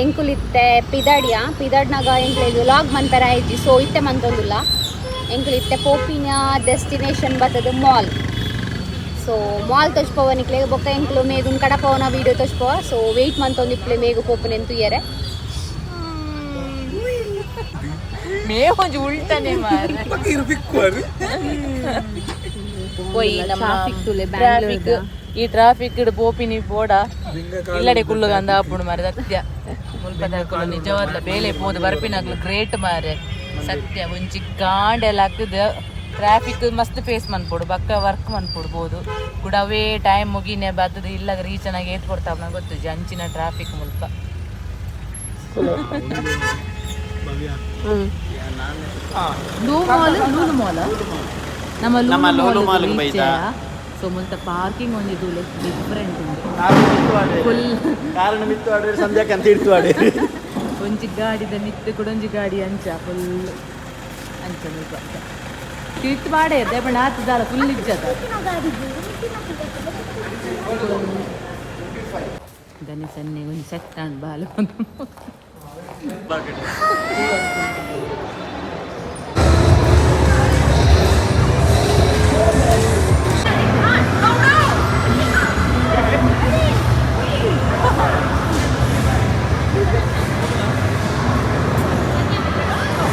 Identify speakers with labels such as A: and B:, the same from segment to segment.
A: ಎಂಕುಲಿತ್ತೆ ಪಿದಾಡಿಯ ಪಿದಾಡ್ನಾಗ ಎಂಕ್ಲೆಗ್ ಲಾಗ್ ಮನ್ಪೆರ ಆಯ್ಜಿ ಸೊ ಇತ್ತೆ ಮಂತೊಂದುಲ್ಲ. ಎಂಕುಲಿತ್ತೆ ಪೋಪಿನ ಡೆಸ್ಟಿನೇಷನ್ ಬತ್ತದ ಮಾಲ್. ಸೊ ಮಾಲ್ ತೋಜ್ಪವ ನಿಕ್ಲೆಗ್ ಬೊಕ್ಕ ಎಂಕುಲು ಮೇಗುನ್ ಕಡಪವನ ವೀಡಿಯೋ ತೋಜ್ಪವ. ಸೊ ವೆಯ್ಟ್ ಮಂತೊಂದಿಪ್ಲೆ ಮೇಗು ಪೋಪುನೆನ್ ತೂಯೆರೆ.
B: ಮೇ ಒಂಜಿ ಉಲ್ಟನೆ ಮಾರ್ರೆ. ಪೋಯಿ ನಮ್ಮ
A: ಟ್ರಾಫಿಕ್ ತುಲೆ.
B: ಟ್ರಾಫಿಕ್, ಈ ಟ್ರಾಫಿಕ್ ಪೋಪಿನಿ ಬೋಡ ಇಲ್ಲಡೆ ಕುಲ್ಲುಗ ಅಂದ ಆಪುಂಡು ಮಾರೆ. ಸತ್ಯ ಮುಲ್ಪದಕುಲು ನಿಜವಾದ್ಲ ಬೇಲೆ ಪೋದು ಬರ್ಪಿನಕ್ಲು ಗ್ರೇಟ್ ಮಾರೆ. ಸತ್ಯ ಒಂಜಿ ಗಾಂಡೆಲ್ಲ ಹಾಕುದು ಟ್ರಾಫಿಕ್ ಮಸ್ತ್ ಫೇಸ್ ಮನ್ಪೊಡು, ಬಕ್ಕ ವರ್ಕ್ ಮನ್ಪೊಡು. ಬೋದು ಕೂಡ ಅವೇ ಟೈಮ್ ಮುಗಿನೆ ಬತ್ತದ ಇಲ್ಲಾಗ ರೀಚ್ ಆಗಿ ಏತ್ ಕೊಡ್ತಾವ ಗೊತ್ತು ಅಂಚಿನ ಟ್ರಾಫಿಕ್ ಮುಲ್ಪ. ಲೂ ಮಾಲ್, ಲೂಲು ಮಾಲ್, ನಮ್ಮ
C: ನಮ್ಮ
B: ಲೂಲು
C: ಲೂಲು
B: ಮಾಲ್
C: ಮಾಲ್ಗ್ ಬೈತಾ.
B: ಸೊ ಮುಲ್ತ ಪಾರ್ಕಿಂಗ್ ಒಂಜಿ ದೂಲೆ ಡಿಫರೆಂಟ್ ಉಂಡು ಫುಲ್.
C: ಕಾರಣ ಮಿತ್ತು ಆಡ್ರೆ ಸಂಧ್ಯಾಕ ಅಂತ ಇಡ್ತು ಆಡಿ.
B: ಒಂಜಿ ಗಾಡಿದ ಮಿತ್ತು ಕೂಡ ಒಂಜಿ ಗಾಡಿ ಅಂಚ ಫುಲ್ ಅಂಚ ಮುಲ್ಪ ತಿರ್ತು ಪಾಡೆ ದೇಪಂಡ ಆತದಾಲ ಫುಲ್ ಇಜ್ಜದ ದನಿ ಸನ್ನೆ ಒಂಜಿ ಸೆಟ್ ಆಂಡ್ ಬಾಲ.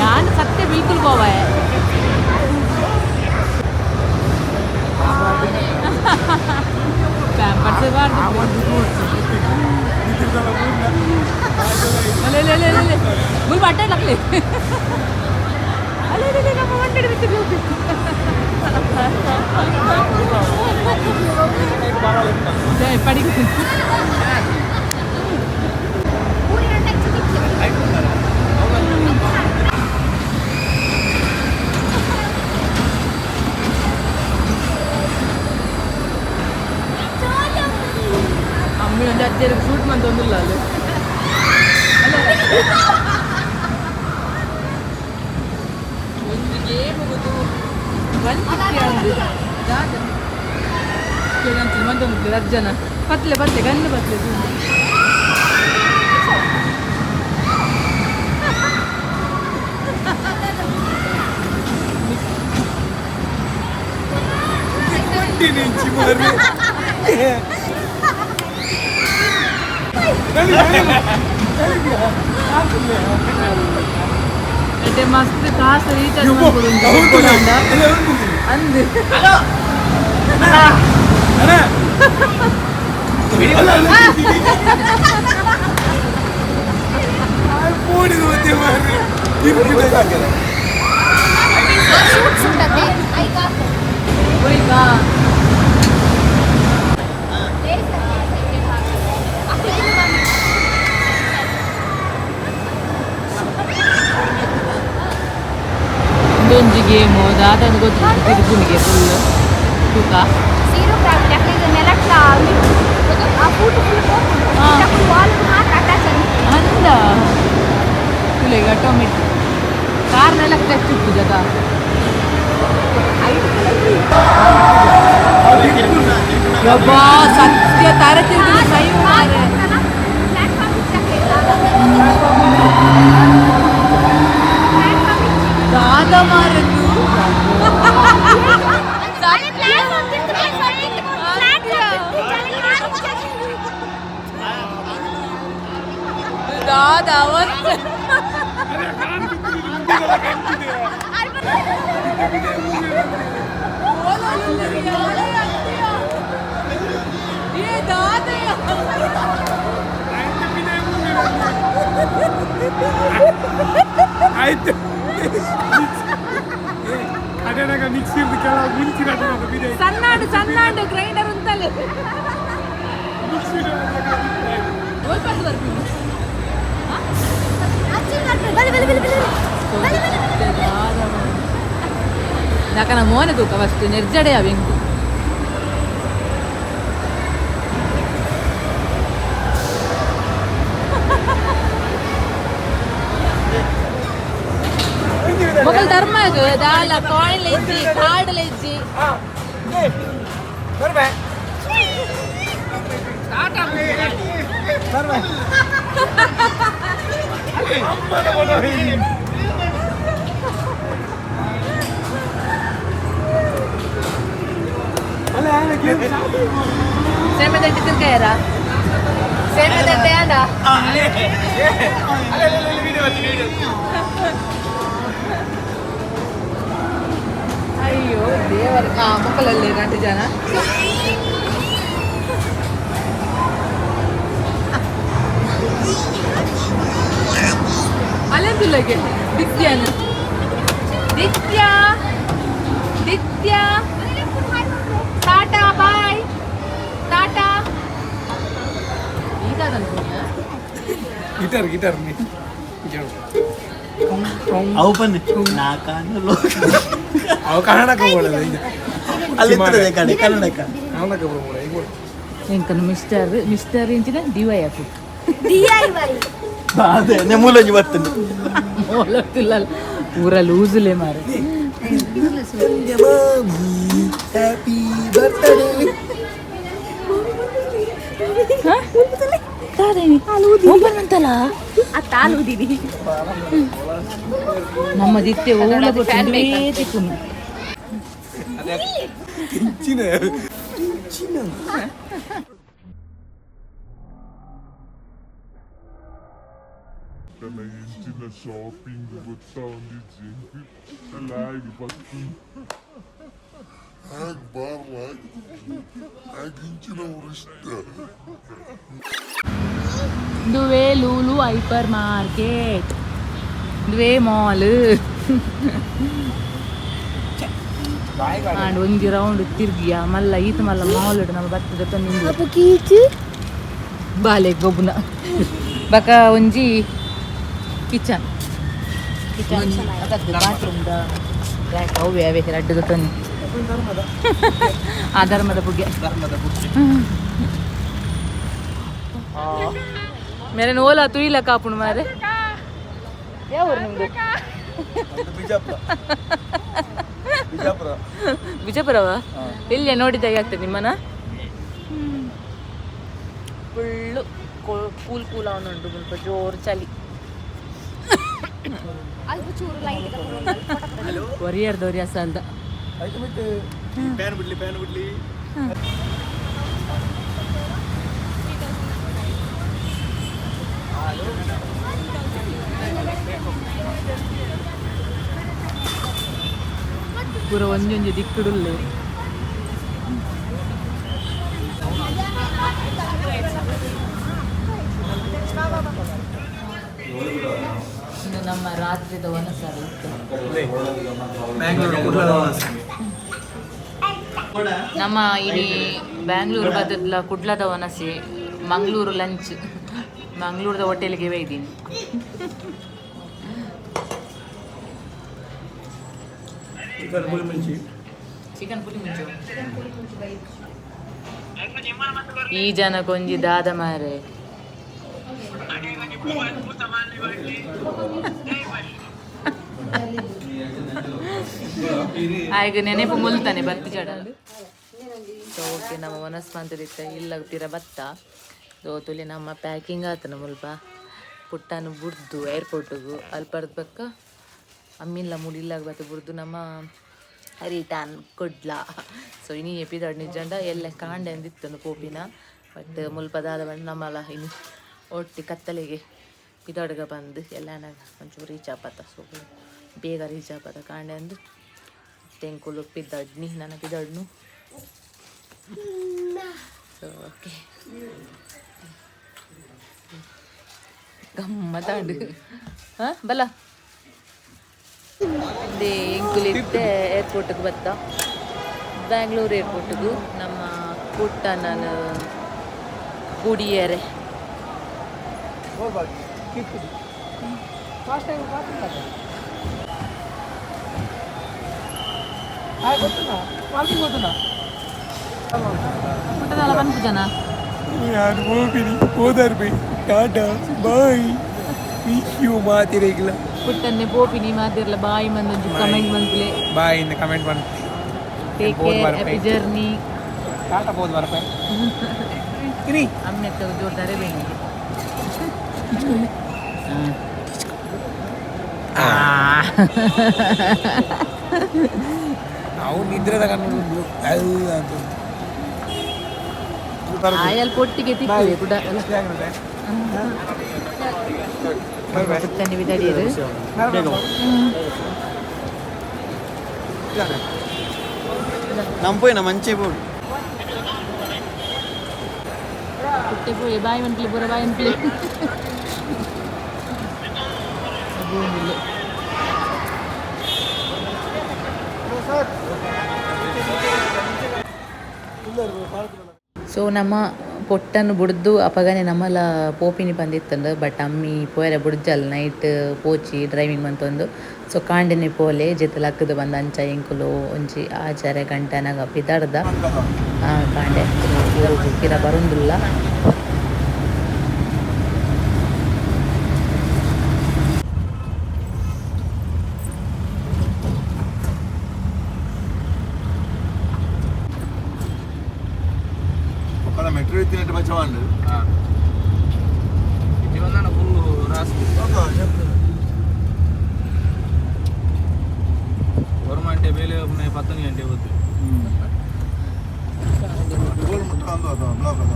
B: ಯಾನ್ ಸತ್ಯ ಬಿಲ್ಕುಲ್ ಪೋವಾಯ. ಪ್ಯಾಂಪರ್ಸ್ ಬಾರ್ದು. ಅಲೆ ಅಲೆ ಅಲೆ ಅಲೆ, ಮುಲ್ಪ ಅಡ್ಡ ಲಕ್ಲೆ. ಅಲೆ ಅಲೆ, ನಮ್ಮ ವಂಟೆಡ್ ಬಿತ್ತು ಬ್ಯೂಟಿ. ಪಡಿ. ಅಮ್ಮಿ ಒಂದು ಅಜ್ಜರಿಗೆ ಶೂಟ್ ಮಂತೊಂದಿಲ್ಲ ಅಲ್ಲಿ. ಒಂದು ಗೇಮ್ ಗೊತ್ತು 150 ದಾದ ಮಂತೊಂದು ಅಜ್ಜನ ಪತ್ಲೆ ಪತ್ಲೆ ಗಂಡು ಪತ್ಲೆ. ಮತ್ತೆ ಮಸ್ತ್ ಕಾಸು ರೀಚಾರ್ಜ್ ಮಾಡ್ಕೊಡು ಅಂದು.
A: ಸೂಟ್ಸ್ ಉಂಟತೆ ಐಕ್ ಹಾಕು.
B: ಹೋಯ್ತಾ. ಒಂದೊಂಜಿ ಗೇಮು ದಾದ ಗೊತ್ತು ತಿರುಗುನಿಗೆ ಫುಲ್ ತೂಕ.
A: ಝೀರೋ ಗ್ರಾವಿಟಿ ಅಕ್ಲೆ ಇದು ನೆಲಟ್ಲ ಆ ಫೂಟ್ ಫುಲ್ ಪೋಪುಂಡು. ಅಕ್ಲು ವಾಲ್ ಮಾತ್ರ ಅಟ್ಯಾಚ್ ಆಗಿ.
B: ಅಂದ ಫುಲ್ ಆಟೋಮೆಟಿಕ್ ಕಾರ್ನೆಲ್ಲ ಕ್ಲಚ್ ಉಪ್ಪುಜದ. ಯಬ್ಬಾ, ಸತ್ಯ ತರ ತಿರುಗುದು ಸೈ ಮಾರ್ರೆ.
A: ಪ್ಲಾಟ್ಫಾರ್ಮ್ ಇತ್ತು. ಪ್ಲಾಟ್ಫಾರ್ಮ್ ಇತ್ತು.
B: ದಾದ ಮಾರದ್ದು.
A: ಪ್ಲಾಟ್ಫಾರ್ಮ್ ಇತ್ತು, ಪ್ಲಾಟ್ಫಾರ್ಮ್ ಇತ್ತು, ಪ್ಲಾಟ್ಫಾರ್ಮ್ ಇತ್ತು.
B: ದಾದ ಅವತ್ತು. ಏ ದಾದಯ್ಯ.
D: ಆಯ್ತು, ಅದೇನಾಗ ಮಿಕ್ಸಿ ಕೆಲವು ಮುಂಚಿನ.
B: ಸಣ್ಣಾಡು ಸಣ್ಣಾಡು ಗ್ರೈಂಡರ್ ಉಂಟಲ್ಲ.
D: ಮಿಕ್ಸಿ.
B: ಓಲ್ಪದ್ದು ಬರ್ತೀನಿ.
A: ಬಲೆ ಬಲೆ ಬಲೆ ಬಲೆ ಬಲೆ ಬಲೆ ಬಲೆ.
B: ಯಾಕನ ಮೋನೆ ತೂಕ ಫಸ್ಟ್ ನಿರ್ಜಡೆ ಅವೆಂಕು. ಮೊಗಲ್ ಧರ್ಮ ಇದು ದಾಲ ಕಾಯಿನ್ ಇಜ್ಜಿ, ಕಾರ್ಡ್ ಇಜ್ಜಿ.
D: ಬರ್ಬೇ ಬರ್ಬೇ.
B: ಸೇಮೆದಂಟೆ ತಿರ್ಗಾಯರ ಸೇಮೆದಂಟೆ ಆಂಡ ಅಯ್ಯೋ ದೇವರ ಮಕ್ಕಳಲ್ಲಿ 2 ಜನ. ಅಲ್ಲಂತುಲ್ಲಗೆ ದಿತ್ಯಾನ ದಿತ್ಯ ದಿತ್ಯ tata bye tata.
D: Guitar guitar
C: ಅವು ಬನ್ನಿ ನಾಕಾನು
D: ಅವು ಕನ್ನಡಕ ಬೋಡಲ್ಲ
C: ಅಲ್ಲಿ ಇರ್ತದೆ ಕಡೆ ಕನ್ನಡಕ.
D: ಕನ್ನಡಕ ಬೋಡ ಈಗ.
B: ಎಂಕನು ಮಿಸ್ಟರ್ ಮಿಸ್ಟರ್ ಇಂಚಿನ ಡಿವೈ ಅಪ್ಪು.
A: DIY.
C: ಅದೇ ಮೂಲಂಜಿ ಬರ್ತದೆ.
B: ಮೋಲತ್ತಿಲ್ಲ ಪೂರ ಲೂಸುಲೇ ಮಾರೆ.
C: Happy birthday.
B: Open ಅಂತಲ್ಲ.
A: ಆ ತಾಲೂದಿನಿ.
B: ನಮ್ಮ ದಿತ್ತೆ ಓಲ ತಿಕ್ಕುನು.
E: ತನ್ನ ಇಂಚಿನ ಶಾಪಿಂಗ್ ಗೊತ್ತಾ ಒಂದಿಜ್ಜಿ ಲಾಗಿ ಬತ್ತು ಹಾಗೆ ಬಾರ್ಲ ಹಾಗೆ ಇಂಚಿನವ್ರು ಇಷ್ಟ.
B: ದುವೆ ಲೂಲು ಹೈಪರ್ ಮಾರ್ಕೆಟ್ ದುವೆ ಮಾಲ್ ಆಂಡ್ ಒಂಜಿ ರೌಂಡ್ ತಿರ್ಗಿಯ ಮಲ್ಲ ಈತ ಮಲ್ಲ ಮಾಲ್ ನಮ್ಮ ಬತ್ತದ ನಿಂದು ಬಾಲೆ ಗೊಬ್ಬುನ ಬಕ ಒಂಜಿ kitchen kitchen bathroom the rack ಅವೇ ಅವೇ ರಡ್ಡು ತನ್ನಿ ಆ ಧರ್ಮದ ಬುಗ್ಗೆ ಮೇರೆ ಓಲಾ ತುಯಿಲ ಕಾಪುಣು ಮಾರೆ. ಯಾವ ಊರು ನಿಮ್ದು?
C: ಬಿಜಾಪುರ ಬಿಜಾಪುರ.
B: ಬಿಜಾಪುರವ? ಇಲ್ಲೇ ನೋಡಿದಾಗ ಆಗ್ತದೆ ನಿಮ್ಮನ. ಫುಲ್ಲು ಕೂಲ್ ಕೂಲ್ ಅವನುಂಟು ಮುಲ್ಪ ಜೋರು ಚಳಿ.
A: ಅಲ್ಪ ಚೂರು ಲೈಟ್.
B: ಒರಿಯರ್ದೊರಿಯ ಸಾಲ್ದ.
C: ಪ್ಯಾನ್ ಬಿಡ್ಲಿ ಪ್ಯಾನ್ ಬಿಡ್ಲಿ.
B: ಪೂರ ಒಂಜೊಂಜಿ ದಿಕ್ಕುಡುಲ್ಲೆ. ಇನ್ನು ನಮ್ಮ ರಾತ್ರಿದ ವನಸರು. ನಮ್ಮ ಇಡೀ ಬ್ಯಾಂಗ್ಳೂರು ಬದಲ ಕುಡ್ಲದ ವನಸಿ ಮಂಗಳೂರು ಲಂಚ್ ಮಂಗಳೂರದ ಹೋಟೆಲ್ಗೆ ಇದ್ದೀನಿ.
C: ಚಿಕನ್ ಪುಳಿ ಮುಂಚಿ.
B: ಚಿಕನ್ ಪುಲಿ ಮುಂಚು. ಈ ಜನ ಕೊಂಜಿ ದಾದ ಮಾರೆ. ಆಯ್ಗ ನೆನಪು ಮುಲ್ತಾನೆ ಬತ್ತಿ ಜಡ. ಸೊ ಓಕೆ ನಮ್ಮ ವನಸ್ಪಂತದಿತ್ತ ಇಲ್ಲ ತೀರ ಬತ್ತ ದೋತುಲಿ ನಮ್ಮ ಪ್ಯಾಕಿಂಗ್ ಆತನ ಮುಲ್ಪ ಪುಟ್ಟನು ಬುಡ್ದು ಏರ್ಪೋರ್ಟಿಗು ಅಲ್ಪರ್ದ ಬಕ್ಕ ಅಮ್ಮಿಲ್ಲ ಮುಡಿಲ್ಲಾಗ ಬತ್ತ ಬುಡ್ದು ನಮ್ಮ ರಿಟರ್ನ್ ಕೊಡ್ಲ. ಸೊ ಇನಿ ಎಪಿದಾಡ್ ನಿಜಂಡ ಎಲ್ಲ ಕಾಂಡೆ ಅಂದಿತ್ತನು ಪೋಪಿನ ಬಟ್ ಮುಲ್ಪ ದಾದ ಬಂದು ನಮ್ಮಲ್ಲ ಇನಿ ಒಟ್ಟಿ ಕತ್ತಲೆಗೆ ಪಿದಾಡ್ಗ ಬಂದು ಎಲ್ಲ ಒಂಚೂರು ರೀಚ್ ಆಪತ್ತ. ಸೊ ಬೇಗ ರೀಚ್ ಆಪತ್ತ ಕಾಂಡೆ ಅಂದು ತೆಂಕುಲು ಪಿದಾಡ್ನಿ ನನ್ನ ಪಿದಾಡ್ನು. ಸೊ ಓಕೆ ಗಮ್ಮತ್ತಾಂಡು ಹಾಂ ಬಲ ಅದೇ ಎಂಕುಲಿತ್ತೆ ಏರ್ಪೋರ್ಟ್ಗೆ ಬತ್ತ ಬ್ಯಾಂಗ್ಳೂರ್ ಏರ್ಪೋರ್ಟ್ಗೂ ನಮ್ಮ ಪುಟ್ಟ ನಾನು ಗುಡಿಯರೆ. ಪುಟ್ಟದಲ್ಲ ಬಂತು ಜನ.
D: ಯಾರು ಹೋಗ್ಬಿಡಿ ಹೋದಾರ್ by tata bye wish you ಮಾತಿರೇಗಿಲ್ಲ.
B: ಪುಟ್ಟನ್ನೆ ಪೋಪಿನಿ ಮಾತಿರ್ಲ ಬಾಯ್ ಮಂದೊಂಜಿ ಕಮೆಂಟ್ ಮನ್ಪುಲೆ.
D: ಬಾಯ್ ಇಂದ ಕಮೆಂಟ್ ಮಾಡಿ.
B: ಟೇಕ್
D: ಬೋದ್
B: ಕೇರ್.
D: ಬರ್ಪೆ.
B: Happy journey.
D: ಟಾಟಾ ಬೋದು ಬರಪೆ ಇನಿ.
B: ಅಮ್ಮೆತ್ತ ಜೋರ್ದಾರೆ ಬೇಣಿಗೆ.
D: ಅವು ನಿದ್ರೆದ ಕಣ್ಣು ಅಂತ.
B: ಆಯಲ್ ಪೊಟ್ಟಿಗೆ ತಿಕ್ಕುವೆ ಕುಡ. ಪುಟ್ಟನೆ ಬಿದಡಿಯರು.
C: ನಮ್ಮ ಮಂಚೆ ಬೋರ್ಡ್.
B: ಪುಟ್ಟೆ ಪೋಯೆ ಬಾಯಿ ಮನ್ಪಲಿ ಪೂರ ಬಾಯಿ ಮನ್ಪಲಿ. ಸೊ ನಮ್ಮ ಪೊಟ್ಟನ್ನು ಬುಡ್ದು ಅಪಗನೆ ನಮ್ಮಲ ಪೋಪಿನಿ ಬಂದಿತ್ತಂಡು. ಬಟ್ ಅಮ್ಮಿ ಪೋಯರೆ ಬುಡ್ಜಲ್ ನೈಟ್ ಪೋಚಿ ಡ್ರೈವಿಂಗ್ ಮಂತೊಂದು. ಸೊ ಕಾಂಡೆನೆ ಪೋಲೆ ಜೊತೆ ಲಕ್ಕದು ಬಂದ ಅಂಚ ಎಂಕುಲು ಒಂಜಿ ಆಚಾರೆ ಗಂಟೆನಾಗ ಪಿದಾಡ್ದ ಕಾಂಡೆ ಕಿರ ಬರುಂದುಲ್ಲ.
C: ಮೆಟ್ರೋ ಇತ್ತಿನಟ್ಟು ಬಚ್ಚವಾಂಡು.
F: ಗೌರ್ಮೆಂಟ್ ಬೇಲೆ ಪತ್ತನಿ ಗಂಟೆ ಹೋದ್ದು.
C: ಮುಟ್ಟ ಬ್ಲಾಕ್ ಅದ.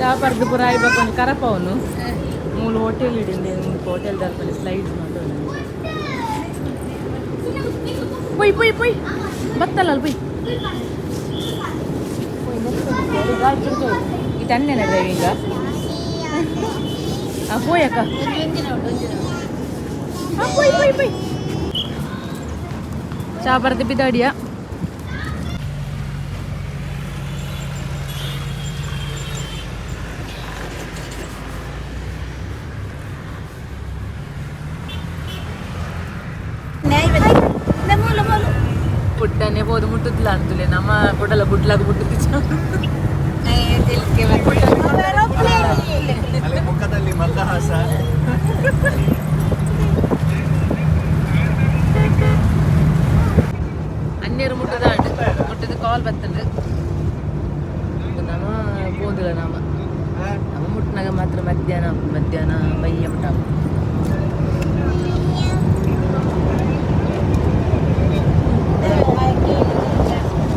B: ಚಾಪರ್ದು ಪೂರ ಆಯ್ಬೇಕು ಒಂದು ಕರಪವನು ಮೂಲು ಹೋಟೆಲ್ ಹಿಡಿಂದೆ ಹೋಟೆಲ್ ದರ್ಪಲ್ಲಿ ಸ್ಲೈಡ್ಸ್ ಮಾಡೋಣ. ಪೊಯ್ ಪೊಯ್ ಪೊಯ್ ಬತ್ತಲ್ಲ ಪೊಯ್. ಈ ತನ್ನೇನ ಡ್ರೈವಿಂಗ? ಆ ಪೋಯಕ್ಕ ಪೊಯ್ ಪೊಯ್ ಪೊಯ್. ಚಾಪರ್ದು ಬಿದಾಡಿಯ. ಪುಟ್ಟನೆ ಬೋದು ಮುಟ್ಟುದಿಲ್ಲ ಅಂತಲೇ ನಮ್ಮ ಕೊಡಲ ಬುಡ್ಲಾಗ ಮುಟ್ಟುದು.
C: ಅಲ್ಲಿ ಮುಖದಲ್ಲಿ ಮಂದಹಾಸ.
B: ಅನ್ಯರು ಮುಟ್ಟದ ಮುಟ್ಟದ ಕಾಲ್ ಬರ್ತದೆ. ನಮ್ಮ ಬೋದಿಲ್ಲ. ನಮ್ಮ ನಮ್ಮ ಮುಟ್ಟಿನಾಗ ಮಾತ್ರ ಮಧ್ಯಾಹ್ನ ಮಧ್ಯಾಹ್ನ ಬಯ್ಯ ಮುಟ್ಟ.